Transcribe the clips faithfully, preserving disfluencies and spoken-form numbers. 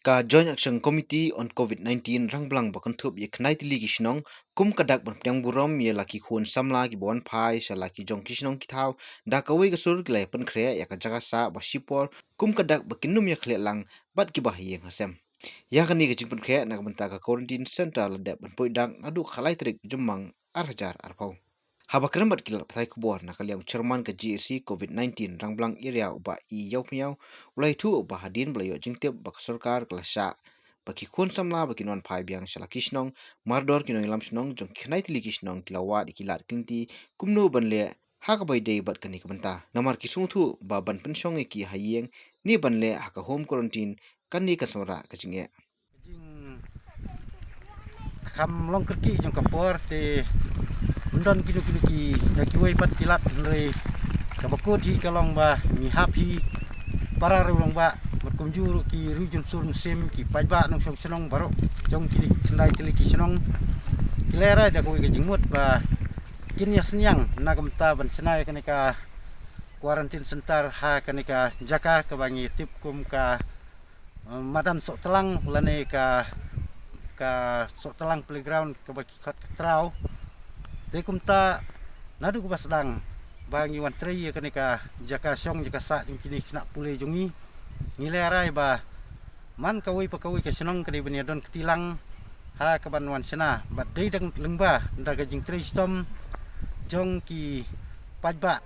Ka Joint Action Committee on COVID nineteen Rangblang ba kynthup ïa khyndai tylli ki shnong kum ka dak ban pdiang burom ïa la ki khun samla kiba wan phai sha la ki jong ki shnong ki thaw da kawei ka sur ki la ïa pynkhreh ïa ka jaka sah ba shipor kum ka dak ba kin ym ïa khleh lang bad kiba ha ïing ha sem. Ïa kane ka jingpynkhreh na ka bynta ka quarantine center la dep ban poi dak naduh ka lai tarik Jymmang ar hajar arphew. Haba kren bad ki lad pathai khubor na ka liang u chairman ka G A C COVID nineteen Rangblang Area u Bah E Ïawphniaw u la ïathuh ba hadien ba la ïoh jingtip ba ka sorkar ka la shah ba ki khun samla ba kin wan phai biang sha la ki shnong, mardor ki nongïalam shnong jong ki khyndai tylli ki shnong ki la wad ïa ki lad ki lynti kumno ban leh ha kaba ïadei bad kane ka bynta. Namar ki sngewthuh ba ban pynshong ïa ki ha ïing ne ban leh ha ka home quarantine kane kan samra ka jingeh. Jing kham long kyrkieh jong ka por te ym don kino kino ki da kiwei pat ki lad, hynrei kaba kut hi ka long ba ngi hap hi para riew rangbah bad kumjuh ruh ki riew jynsun mynsiem, ki paidbah nongshong shnong baroh jong kine ki khyndai tylli ki shnong ki la rai da kawei ka jingmut ba kin ïa synñiang na ka bynta ban shna ïa kane ka quarantine center ha kane ka jaka kaba ngi tip kum ka, eh, madan Sohtlang lane ka, ka Sohtlang playground kaba ki khot ka Traw. Te kumta naduh kaba sdang ba ngi wan trei ïa kane ka jaka shong jaka sah jong kine ki khynnah pule jong ngi, ngi la rai ba man kawei pa kawei ka shnong ka dei ban ïa don kti lang ha kaban wan shna bad dei dang lyngba da ka jingtrei shitom jong ki paidbah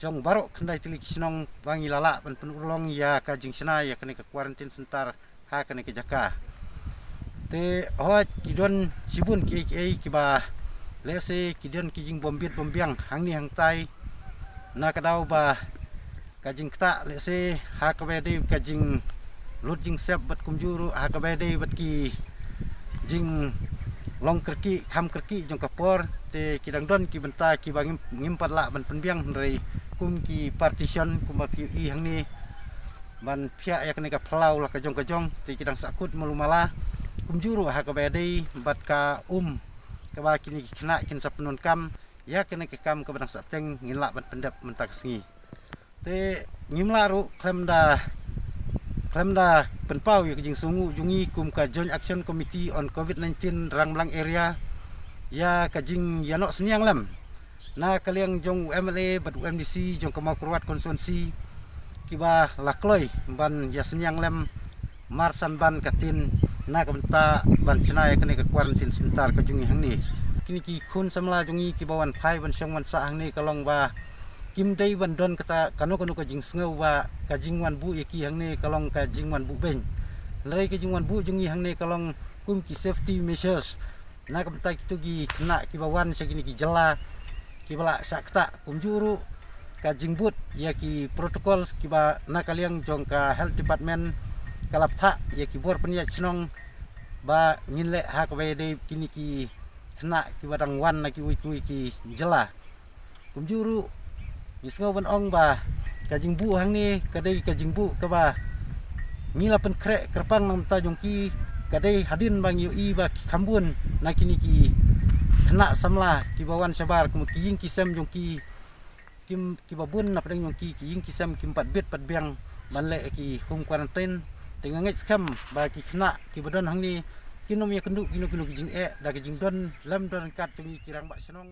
jong baroh khyndai tylli ki shnong ba ngi la lah ban pynurlong ïa ka jingshna ïa kane ka quarantine center ha kane ka jaka. Te hooid ki don shibun kiei kiei kiba lehse ki don ki jingbym bit bym biang hangne hangtai na ka daw ba ka jingktah lehse ha kaba dei ka jinglut jingsep bad kumjuh ruh ha kaba dei bad ki jinglong kyrkieh kham kyrkieh jong ka por, te ki dang don ki bynta kiba ngim, ngim pat lah ban pynbiang, hynrei kum ki partition kumba phi ïohi hangne ban phiah ïa kane ka phyllaw la ka jong ka jong, te ki dang sahkut malu mala kumjuh ruh ha kaba dei bad ka um kaba kine ki khynnah kin sa pyndonkam ïa kane ka kam kaba dang sahteng ngin lah ban pyndep mynta ka sngi. Te ngim lah ruh khlem da, khlem da pynpaw ïa ka jingsngewnguh jong ngi kum ka Joint Action Committee on COVID nineteen Rangblang Area ïa ka jingïanoh synñiang lem na ka liang jong u M L A bad u M D C jong ka Mawkyrwat constituency kiba la kloi ban ïa synñiang lem marsan ban ka tin na ka bynta ban shna ïa kane ka quarantine center ka jong ngi hangne. Kine ki khun samla jong ngi kiba wan phai ban shong ban sah hangne ka long ba kim dei ban don kata kano kano ka jingsngew ba ka jingwan buh ïa ki hangne ka long ka jingwan buh beiñ, hynrei ka jingwan buh jong ngi hangne ka long kum ki safety measures na ka bynta kito ki khynnah kiba wan sha kine ki jylla kiba la shah ktah, kumjuh ruh ka jingbud ïa ki protocol kiba na ka liang jong ka health department ka la bthah ïa ki bor pynïaid shnong ba ngin leh ha kaba ïadei kine ki khynnah kiba dang wan na kiwei kiwei ki jylla. Kumjuh ruh ngi sngew ban ong ba ka jingbuh hangne ka dei ka jingbuh kaba ngi la pynkhreh kyrpang na ka bynta jong ki, ka dei hadien ba ngi ïohi ba ki kham bun na kine ki khynnah samla kiba wan shabar kum ki ïing ki sem jong ki, kim, kiba bun na pdeng jong ki, ki ïing ki sem kim pat bit pat biang ban leh ki home quarantine. Te nga ngeit skhem ba ki khynnah kiba don hangne kin ym ïakynduh kino kino ki jingeh da ka jingdon lem don ryngkat jong ngi ki rangbah shnong.